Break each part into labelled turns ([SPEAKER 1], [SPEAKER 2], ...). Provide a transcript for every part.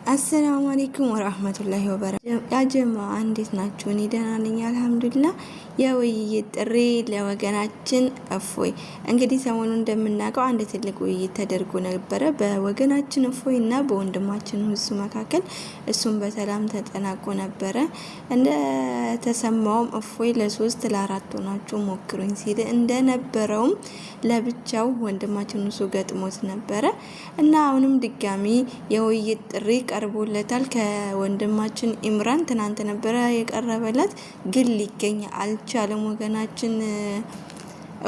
[SPEAKER 1] السلام عليكم ورحمة الله وبركاته። يا جماعة እንዴት ናችሁ? እኔ ደህና ነኝ الحمد لله። የውይይት ጥሪ ለወገናችን እፎይ። እንግዲህ ሰሞኑን እንደምናውቀው አንድ ትልቅ ውይይት ተደርጎ ነበረ በወገናችን እፎይ እና በወንድማችን ሁሱ መካከል። እሱም በሰላም ተጠናቆ ነበረ። እንደተሰማውም እፎይ ለሶስት ለአራት ሆናችሁ ሞክሩኝ ሲል እንደነበረውም ለብቻው ወንድማችን ሁሱ ገጥሞት ነበረ እና አሁንም ድጋሚ የውይይት ጥሪ ቀርቦለታል። ከወንድማችን ኢምራን ትናንት ነበረ የቀረበለት፣ ግን ሊገኝ አልቻለም ወገናችን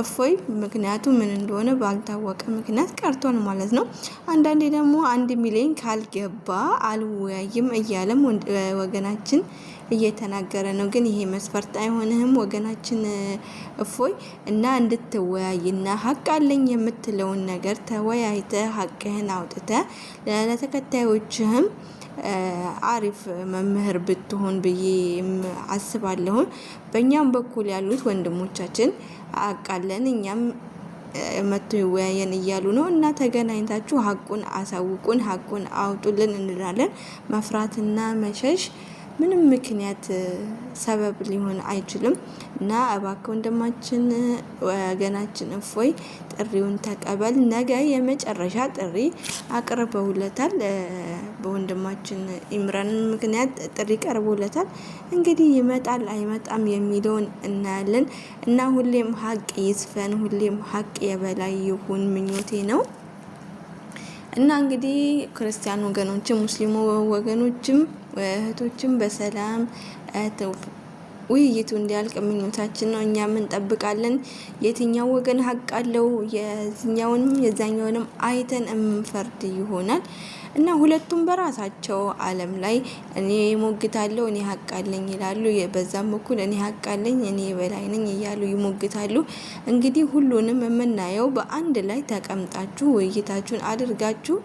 [SPEAKER 1] እፎይ። ምክንያቱ ምን እንደሆነ ባልታወቀ ምክንያት ቀርቷል ማለት ነው። አንዳንዴ ደግሞ 1 ሚሊዮን ካልገባ አልወያይም እያለም ወገናችን እየተናገረ ነው። ግን ይሄ መስፈርት አይሆንህም ወገናችን እፎይ እና እንድትወያይና ሀቅ አለኝ የምትለውን ነገር ተወያይተ ሀቅህን አውጥተ ለተከታዮችህም አሪፍ መምህር ብትሆን ብዬ አስባለሁን። በእኛም በኩል ያሉት ወንድሞቻችን አቃለን እኛም መጥቶ ይወያየን እያሉ ነው። እና ተገናኝታችሁ ሀቁን አሳውቁን፣ ሀቁን አውጡልን እንላለን። መፍራትና መሸሽ ምንም ምክንያት ሰበብ ሊሆን አይችልም። እና እባክህ ወንድማችን ወገናችን እፎይ ጥሪውን ተቀበል። ነገ የመጨረሻ ጥሪ አቅርበውለታል። በወንድማችን ኢምራን ምክንያት ጥሪ ቀርቦለታል። እንግዲህ ይመጣል አይመጣም የሚለውን እናያለን። እና ሁሌም ሀቅ ይስፈን፣ ሁሌም ሀቅ የበላይ ይሁን ምኞቴ ነው። እና እንግዲህ ክርስቲያን ወገኖችም ሙስሊሙ ወገኖችም እህቶችም በሰላም ውይይቱ እንዲያልቅ ምኞታችን ነው። እኛም እንጠብቃለን። የትኛው ወገን ሀቅ አለው የዚኛውንም የዛኛውንም አይተን የምንፈርድ ይሆናል። እና ሁለቱም በራሳቸው ዓለም ላይ እኔ ሞግታለሁ፣ እኔ ሀቅ አለኝ ይላሉ። በዛም በኩል እኔ ሀቅ አለኝ፣ እኔ የበላይ ነኝ እያሉ ይሞግታሉ። እንግዲህ ሁሉንም የምናየው በአንድ ላይ ተቀምጣችሁ ውይይታችሁን አድርጋችሁ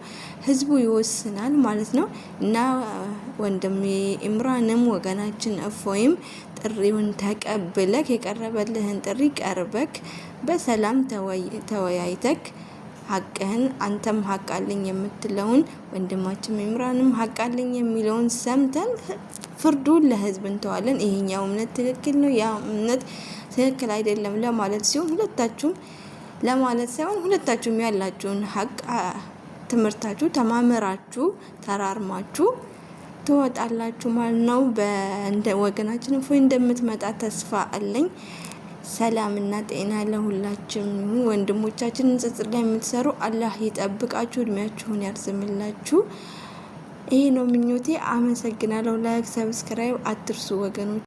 [SPEAKER 1] ህዝቡ ይወስናል ማለት ነው። እና ወንድሜ ኢምራንም ወገናችን እፎይም ጥሪውን ተቀብለክ የቀረበልህን ጥሪ ቀርበክ በሰላም ተወያይተክ ሀቅህን አንተም ሀቅ አለኝ የምትለውን ወንድማችን ኢምራንም ሀቅ አለኝ የሚለውን ሰምተን ፍርዱን ለህዝብ እንተዋለን። ይሄኛው እምነት ትክክል ነው፣ ያ እምነት ትክክል አይደለም ለማለት ሲሆን ሁለታችሁም ለማለት ሳይሆን ሁለታችሁም ያላችሁን ሀቅ ትምህርታችሁ ተማምራችሁ ተራርማችሁ ትወጣላችሁ ማለት ነው። በእንደ ወገናችን እፎይ እንደምትመጣ ተስፋ አለኝ። ሰላምና ጤና ለሁላችን ይሁን። ወንድሞቻችን ንጽጽር ላይ የምትሰሩ አላህ ይጠብቃችሁ፣ እድሜያችሁን ያርዝምላችሁ። ይሄ ነው ምኞቴ። አመሰግናለሁ። Like፣ subscribe አትርሱ ወገኖች።